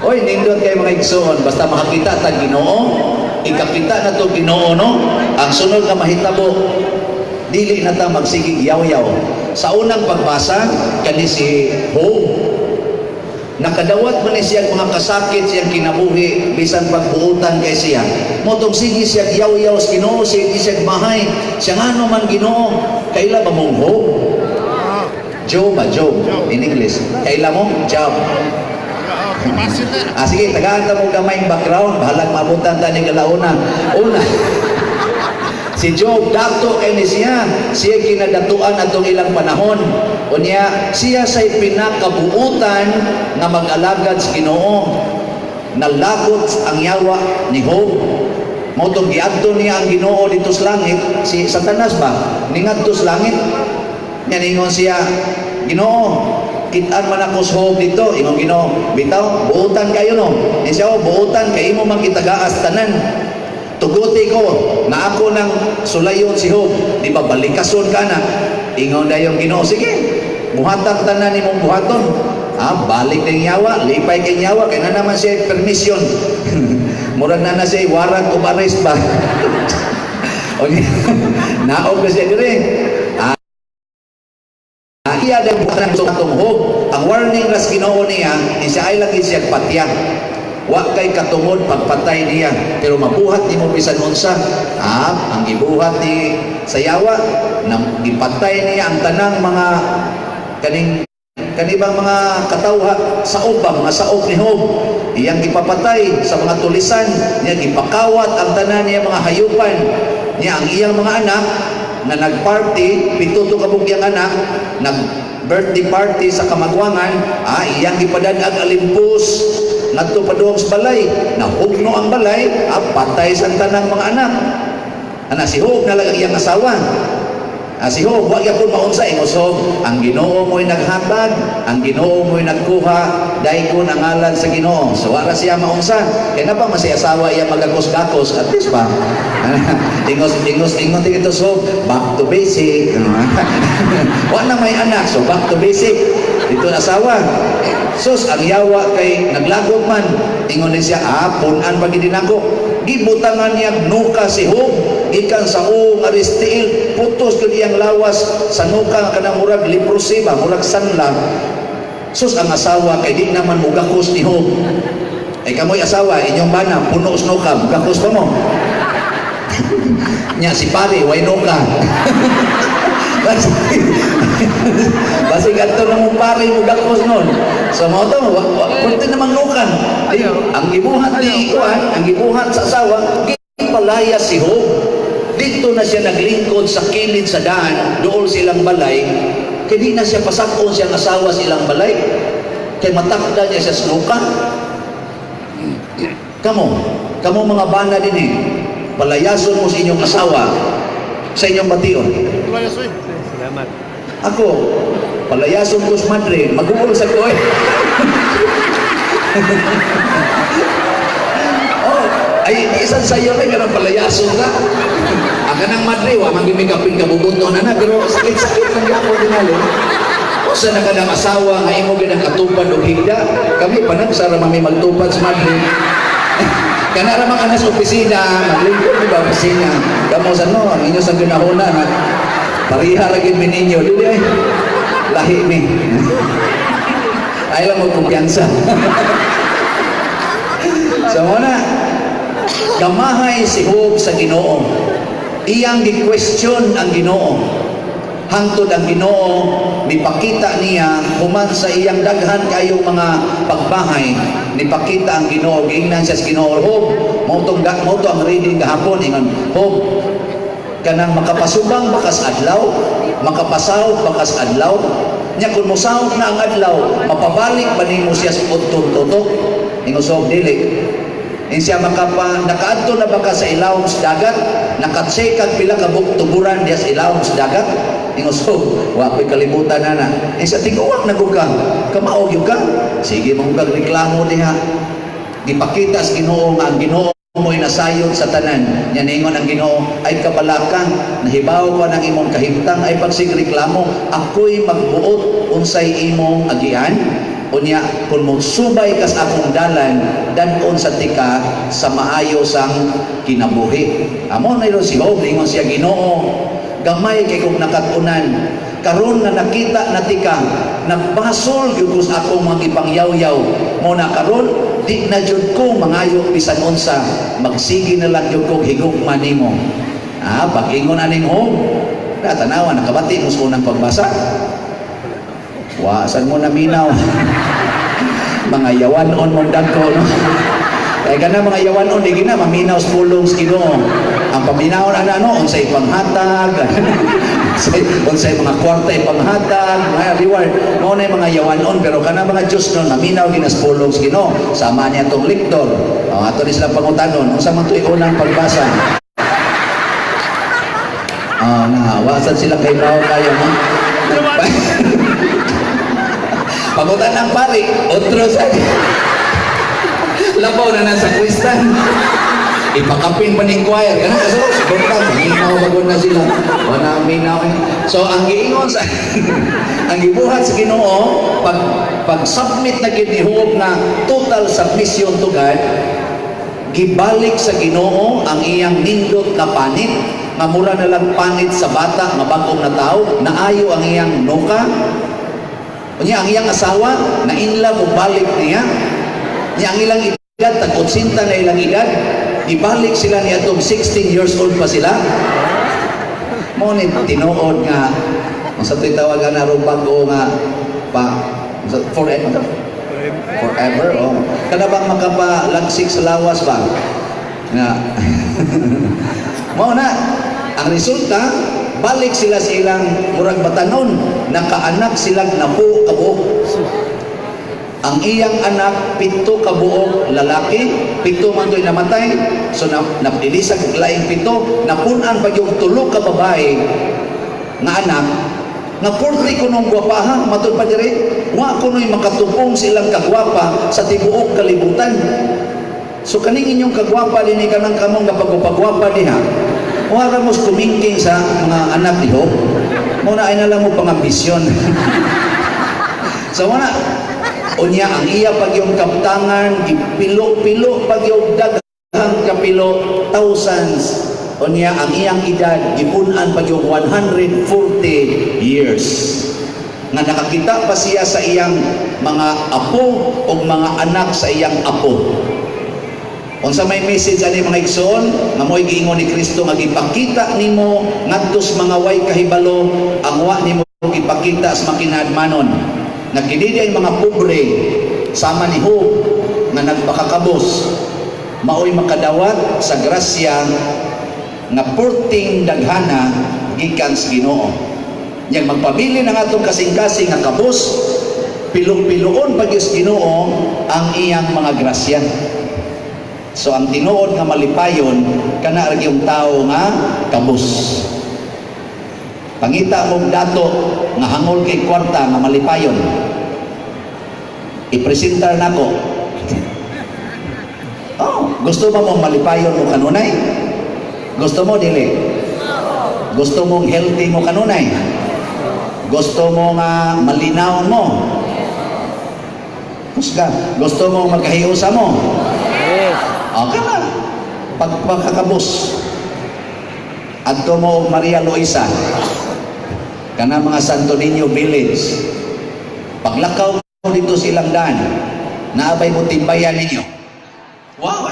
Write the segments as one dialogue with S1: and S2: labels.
S1: Oy, nindot kay mga igsoon, basta makakita ta Ginoo, ikakita na to Ginoo, no? Ang sunod nga mahitabo, dili na ta magsigig yaw-yaw. Sa unang pagbasa, kani si Job, nakadawat man ni siya mga kasakit siyang kinabuhi bisan pagbuutan kay siya. Motong sige siya yaw-yaw sa Ginoo, sige siya mahay. Siya ngano man Ginoo, kaila ba mong Job? Job ba? Job in English. Kaila mo? Job. Ah, sige, tagaan ta mo gamay background, bahalag mabutan ta ni galauna. Una, si Job, dato kay ni siya, siya kinadatuan atong ilang panahon. Unya, siya say pinakabuutan nga mag-alagad sa Ginoo. Nalagot ang yawa ni Job. Mao tong giadto niya ang Ginoo dito sa langit, si Satanas ba? Ningadto sa langit. Nya ningon siya, "Ginoo, kitaan man ako sa Job dito." Ingon Ginoo, "Bitaw, buutan kayo no." Ni siya, "Oh, buutan kay imo man kitagaas tanan. Tuguti ko na ako nang sulayon si Job, di ba balikason ka na?" Ingon dayon Ginoo, "Sige, buhatan tanan nimong buhaton." Ah, balik kay yawa, lipay kay yawa, kay na naman siya permission. Murag na na siya warrant of arrest ba? Okay. Naog na siya dire. Ah, iya dahil buhatan sa atong Job. Ang warning ras Ginoo niya, isa ay lagi siya patya. Wa kay katungod pagpatay niya, pero mabuhat nimo bisan unsa. Ah, ang gibuhat ni sa yawa, na gipatay niya ang tanang mga kaning kanibang mga katawha, saob ba, mga saob ni Job. Iyang gipapatay sa mga tulisan, niya gipakawat ang tanan niya mga hayupan. Niya ang iyang mga anak na nagparty, pito to kabuk iyang anak, nag birthday party sa kamagwangan, ah, iyang gipadag-ag alimpos ngadto padung sa balay, nahugno ang balay, ah, patay sa tanang mga anak. Ana si Job na lang ang iyang asawa. Ah, si Job, wa gyapon maunsa. Ingon si Job, "Ang Ginoo mo'y naghatag, ang Ginoo mo'y nagkuha, daygon ang ngalan sa Ginoo." So wala siya maunsa. Kaya na pa man siya asawa iya magakos-gakos, at least ba? Ingos, ingos, ingon dito so, back to basic. Wa na may anak, so back to basic. Dito na asawa. Sus, ang yawa kay naglagot man. Ingon din siya, "Ah, punan pa gid nako." Gibutangan niya nuka si Job, gikan sa uong aristiil, putos gud iyang lawas sa nuka kanang murag leprosy ba, murag sanla. Sus, ang asawa kay di naman mugakos ni Job. Ay kamoy asawa, inyong bana, puno sa nuka, mugakos pa mo. Nya si pare, way nuka. Basig, basig adto na mong pare mugakos nun. So mao to, pwede namang nukan. Di, ang gibuhat ni kuan, ang gibuhat sa asawa, gipalaya si Job. Dito na siya naglingkod sa kilid sa daan, dool silang balay. Kay di na siya pasakon siyang asawa sa ilang balay. Kay matakda niya siya sa nuka. Kamo, kamo mga bana din eh. Palayason mo sa inyong asawa, sa inyong bation.
S2: Salamat.
S1: Ako, palayason ko sa madre, mag-uul sa ko eh. Oh, ay isan sayo kay kanang palayason ka. Ang kanang madre, wa man gimi kapin kabubuton na, pero sakit-sakit lang gyapon tingali. Usa na kanang asawa nga imo gid ang katupad og higda. Kami panagsa ra mami magtupad sa madre. Kana ra man ka sa opisina, maglingkod di ba opisina. Kamo sa no, ang inyo sa ginahuna na pareha ra gid mi ninyo, dili ay. Lahi mi. Ay lang mo kumpiyansa. So mo na, gamahay si Job sa Ginoo. Iyang gi-question ang Ginoo. Hangtod ang Ginoo mipakita niya human sa iyang daghan kayong mga pagbahay, nipakita ang Ginoo, giingnan siya sa Ginoo, "Job," mao tong mao to ang reading gahapon, ingon, "Job, kanang makapasubang bakas adlaw, makapasawb bakas adlaw? Nya kung mosawb na ang adlaw, mapabalik ba nimo siya sa udtong tutok?" Ingon Job, "Dili." In siya, makapa nakaadto na ba ka sa ilawom sa dagat? Nakacheck kag pila ka tuburan diya sa ilawom sa dagat? Ingon Job, "Wa ko'y kalibutan na na." In siya, "Tiguang na gud ka, kamao gyud ka, sige mo kag reklamo diha." Gipakita sa Ginoo nga ang Ginoo mo'y nasayod sa tanan. Nya ningon ang Ginoo, "Ay kabalaka, nahibaw ko ng imong kahimtang, ay pagsig reklamo, ako'y magbuot unsay imong agian." Unya kung mogsubay kas akong dalan, dan-on sa tika sa maayo sang kinabuhi. Amo na si Job, ingon siya, "Ginoo, gamay kay kong nakat-unan. Karon nga nakita na tika, nagbasol gyud ko sa akong mga ipangyaw-yaw. Mo na karon di na jud ko mangayo bisan unsa, magsige na lang jud kog higugma nimo." Ah, pag-ingon aning Job na tanawa, nakabati mo sa unang pagbasa. Wa san mo naminaw? Mga yawanon mong dagko, no? Kaya kana mga yawanon, di gina maminaw sa pulong sa Ginoo. Ang paminaw na ano, unsay panghatag, unsay mga kwarta ipanghatag, mga reward. Mao na yung mga yawanon, pero kana mga Diyos no, naminaw gina sa pulong sa Ginoo. Sama niya tong lektor. O, ato ni sila pangutanon, unsa man to'y unang pagbasa? Ah, na, wasan sila kay bao kayo, no? Pangutan ang pari, otro sa labaw na nasa kristan. Ipakapin pa ning choir. Kana so, siguro minaw bagon na sila. Wala minaw. So ang giingon sa ang gibuhat sa Ginoo pag pag-submit na gid ni Job nga total submission to God, gibalik sa Ginoo ang iyang nindot na panit nga mura na lang panit sa bata nga bag-ong natawo. Naayo ang iyang nuka. Unya ang iyang asawa na in love og balik niya. Niya ang ilang edad, tag 80 na ilang edad, ibalik sila niya atong 16 years old pa sila. Mo ni tinuod nga unsa to'y tawagan na bago nga pa forever, forever, oh. Kana bang makapalagsik sa lawas ba nga mao na ang resulta, balik sila sa ilang murag batanon, nakaanak silang 10 kabuok. Ang iyang anak, 7 kabuok lalaki, 7 man to'y namatay. So na, napilisag og laing 7, napun-an pa yung 3 ka babae nga anak nga 40 kunong gwapaha. Matud pa dire, wa kuno'y makatupong silang kagwapa sa tibuok kalibutan. So kaning inyong kagwapa dinhi, kanang kamong gapagwapa diha, wa ra mo kumingking sa mga anak ni Job. Mo na ay na lang mo pangambisyon. So wala. Unya ang iya pag yung kaptangan, gipilo-pilo pag yung daghang kapilo, thousands. Unya ang iyang edad, gipunan pag yung 140 years. Nga nakakita pa siya sa iyang mga apo o mga anak sa iyang apo. Unsa may message ani, mga igsoon, nga mo'y giingon ni Kristo nga gipakita nimo ngadto sa mga way kahibalo ang wa nimo gipakita sa makinahadmanon. Nga kini ay mga pobre sama ni Job nga nagpakakabos, maoy makadawat sa grasya nga perting daghana gikan sa Ginoo. Yang magpabili ng atong kasing-kasing nga kabos, pilong-piloon pag sa Ginoo ang iyang mga grasya. So ang tinuod nga malipayon kana ra yung tao nga kabos. Pangita mong dato nga hangol kay kwarta nga malipayon. I-presentar nako. Oh, gusto ba mong malipayon mo kanunay? Gusto mo, dili? Gusto mong healthy mo kanunay? Gusto mo nga malinaw mo? Husga. Gusto mo magkahiusa mo?
S2: Yes.
S1: Okay na. Pagpakakabos. Adto mo og Maria Luisa. Kana mga Santo Niño Village. Paglakaw mo dito silang daan, naabay mo timbayan ninyo. Wow!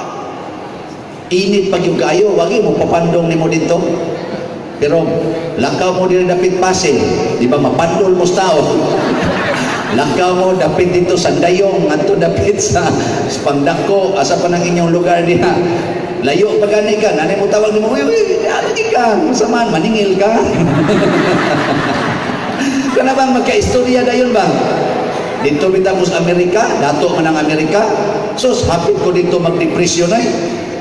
S1: Init pag yung kayo, wagi mo papandong nimo dito. Pero lakaw mo dito dapit Pasil, di ba mapandol mo sa tao? Lakaw mo dapit dito sa Dayong, ngadto dapit sa Pangdako, asa pa ng inyong lugar diha. Layo pa gani ka, nanay mo tawag nimo, "Uy, uy, ano ka? Unsa man, maningil ka?" Kana bang magka-istorya dayon ba? Dito bitaw mo sa Amerika, dato man ang Amerika. Sus, hapit ko dito magdepresyon ay.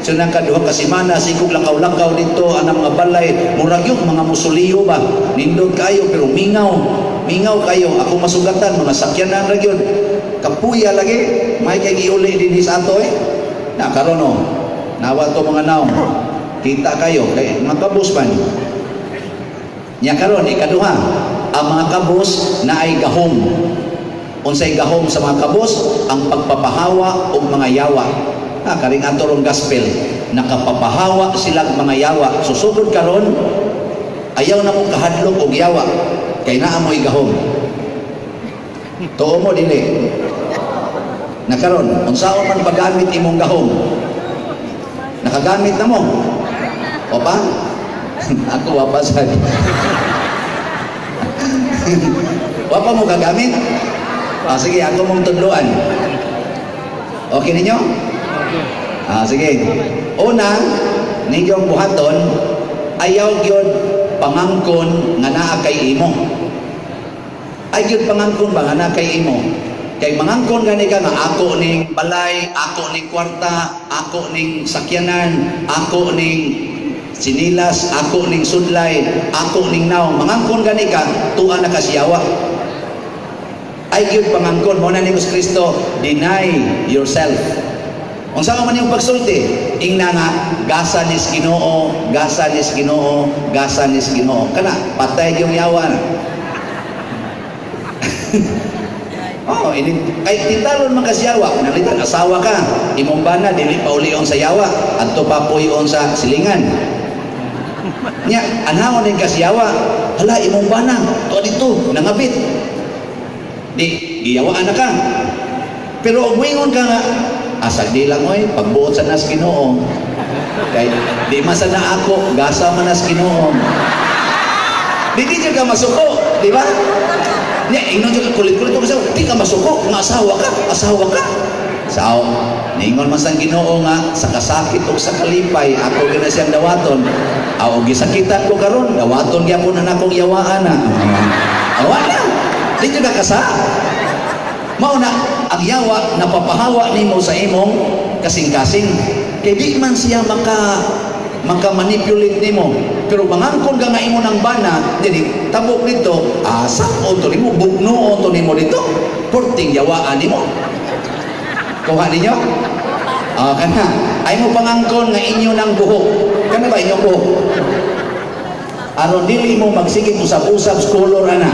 S1: So nang kaduha ka semana, sikog lakaw-lakaw dito, anang mga balay, murag yung mga musuliyo ba? Nindot kayo, pero mingaw. Mingaw kayo, ako masugatan, mga sakyanan ra gyud. Kapuya lagi, may kay giuli dinhi sa ato eh. Na karon oh, nawa to mga naong. Kita kayo, kay mga kabus man. Nya karon ikaduha, ang mga kabus na ay gahom. Unsay gahom sa mga kabos? Ang pagpapahawa og mga yawa. Ah, karing ato rong gospel, nakapapahawa sila mga yawa. Susugod karon, ayaw na mo kahadlok og yawa kay naa mo'y gahom. Tuo mo dili? Na karon, unsaon man paggamit imong gahom? Nakagamit na mo? O pa? Ako wa pa sad. Wa pa mo gagamit? Ah, sige, ako mong tudloan. Okay ninyo? Ah, sige. Una, ninyong buhaton, ayaw gyud pangangkon nga naa kay imo. Ay gyud pangangkon ba nga naa kay imo? Kay mangangkon gani ka nga ako ning balay, ako ning kwarta, ako ning sakyanan, ako ning sinilas, ako ning sudlay, ako ning nawong. Mangangkon gani ka, tuwa na ka siyawa. Ay gyud pangangkon mo na ni Kristo, deny yourself. Unsa man yung pagsulti? Ingna nga gasa nis Ginoo, gasa nis Ginoo, gasa nis Ginoo. Kana patay yung yawa na. Oh, ini kay tintalon man kasi yawa, nalitan asawa ka, imong bana dili pa ulion sa yawa, adto pa puyon sa silingan. Nya, anhaon din kasi yawa, hala imong bana, to dito nangabit. Di giyawaan na ka. Pero og moingon ka nga, asag di lang oy, pagbuot sa nas Ginoo. Kay di man sa na ako, gasa man nas Ginoo. Di di ka masuko, di ba? Nya ingnon jud kulit-kulit ko di ka masuko, nga asawa ka, asawa ka. Sao, ningon man sang Ginoo nga sa kasakit ug sa kalipay ako gyud na siyang dawaton. Aw gisakitan ko karon, dawaton gyapon na akong yawaan na. Awa na. Di jud ka kasa. Mao na ang yawa napapahawa nimo sa imong kasing-kasing. Kay di man siya maka manipulate nimo. Pero mangangkon ka nga imo ng bana, jadi tabok dito, asa o to nimo, bugno o to nimo dito, porting yawaan nimo. Kuha ninyo? Ah, kana. Ay mo pangangkon nga inyo ng buhok. Kana ba inyong buhok? Aron dili mo magsigig usab-usab sa color ana.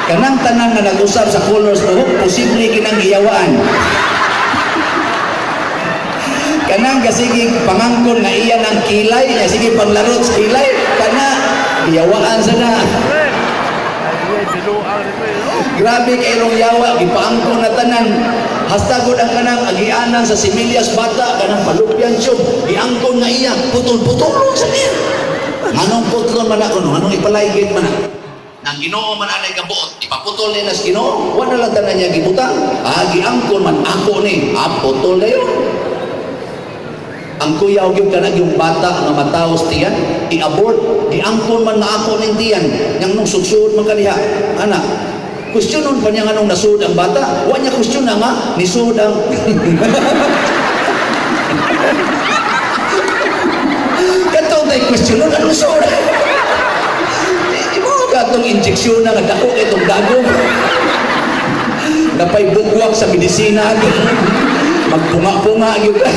S1: Kanang tanan nga nag-usab sa color sa buhok, posible kinang giyawaan. Kanang gasigig pangangkon nga iya ng kilay, nga sige panglarot sa kilay, kana giyawaan sa na. Grabe kay rong yawa, gipaangkon na tanan. Hastagod ang kanang agianan sa similyas bata, kanang palupyan siyog, giangkon nga iya, putol-putulon sa niya. Anong putlon man ako, no? Anong ipalaygit man ako? Nang Ginoo man anay kabuot, ipaputol ni nas Ginoo, wala lang tanan niya gibutang. Ah, giangkon man ako ni, ah, putol na yun. Ang kuya og yung kanang yung bata nga mataos tiyan, i-abort, giangkon man na ako ning tiyan, yang nung sugsud man kaniha, ana. Questionon pa niya nganong nasud ang bata, wa niya question na nga nisud ang katong tay questionon anong sud. Imo ka tong injeksyon na nga dako kay tong dagom. Napay bugwak sa medisina. Magpunga-punga gyud ka.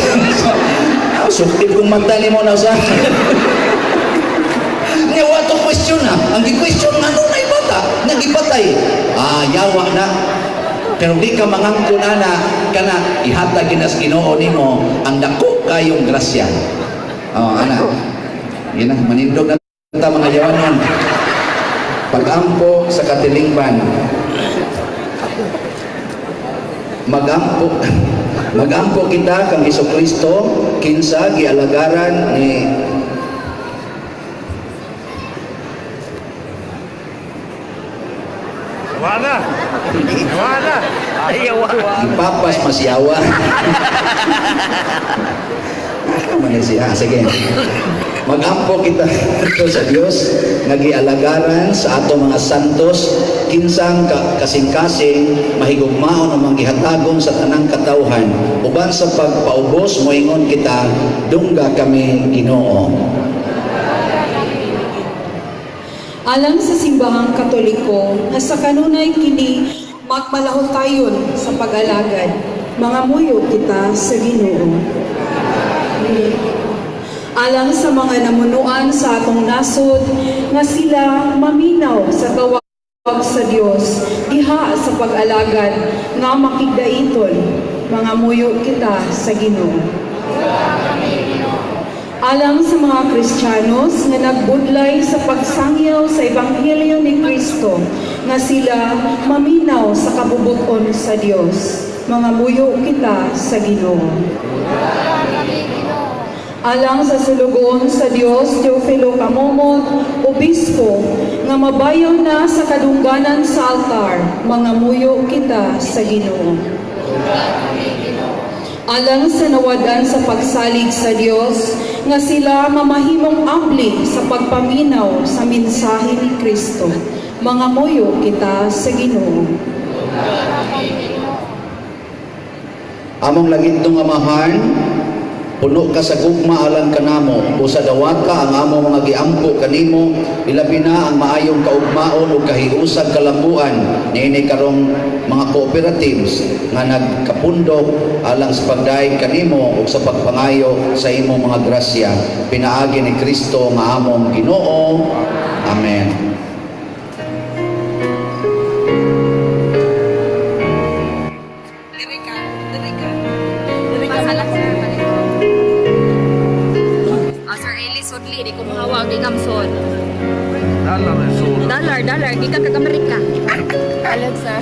S1: Suktib kong mata nimo na sa. Nya wa to question na. Ang gi-question nga nung bata, nagipatay. Ah, yawa na. Pero di ka mangangkon ana kana ihatag ginas Ginoo nimo ang dako kayong grasya. Oh, ana. Yan na, manindog na ta mga yawanon. Pag-ampo sa katilingban. Magampo magampo kita kang Hesukristo kinsa gialagaran ni
S2: Wala. Wala.
S1: Ipapas masyawa. Man siya. Sige. Magampo kita sa Dios nga gialagaran sa ato mga santos kinsang kasing-kasing mahigugmaon ang mga gihatagon sa tanang katawhan uban sa pagpaubos moingon kita dungga kami Ginoo.
S3: Alang sa simbahang Katoliko nga sa kanunay kini magmalahotayon sa pag-alagad, mga muyo kita sa Ginoo. Alang sa mga namunuan sa atong nasod nga sila maminaw sa tawag Sa Dios diha sa pag-alagad nga makigdaiton, mangamuyo kita sa Ginoo. Alang sa mga Kristiyanos nga nagbudlay sa pagsangyaw sa Ebanghelyo ni Kristo, nga sila maminaw sa kabubuton sa Dios, mangamuyo kita sa Ginoo. Alang sa sulugoon sa Dios Teofilo Camomot, Obispo, nga mabayaw na sa kadungganan sa altar, mangamuyo kita sa Ginoo. Alang sa nawad-an sa pagsalig sa Dios, nga sila mamahimong abli sa pagpaminaw sa mensahe ni Kristo, mangamuyo kita sa Ginoo.
S1: Among langitnong Amahan, puno ka sa gugma alang kanamo. Usa dawata ang among mga giampo kanimo, ilabi na ang maayong kaugmaon ug kahiusang kalambuan niini karong mga cooperatives nga nagkapundok alang sa pagdayeg kanimo ug sa pagpangayo sa imong mga grasya pinaagi ni Kristo nga among Ginoo. Amen.
S4: Diri ka, diri ka. Diri ka. Masalak, sir. Ah, Sir Eli Sudli, di ko mahawag di kamson.
S2: Dollar is all.
S4: Dollar, dollar, gikan kag Amerika. Alon, sir.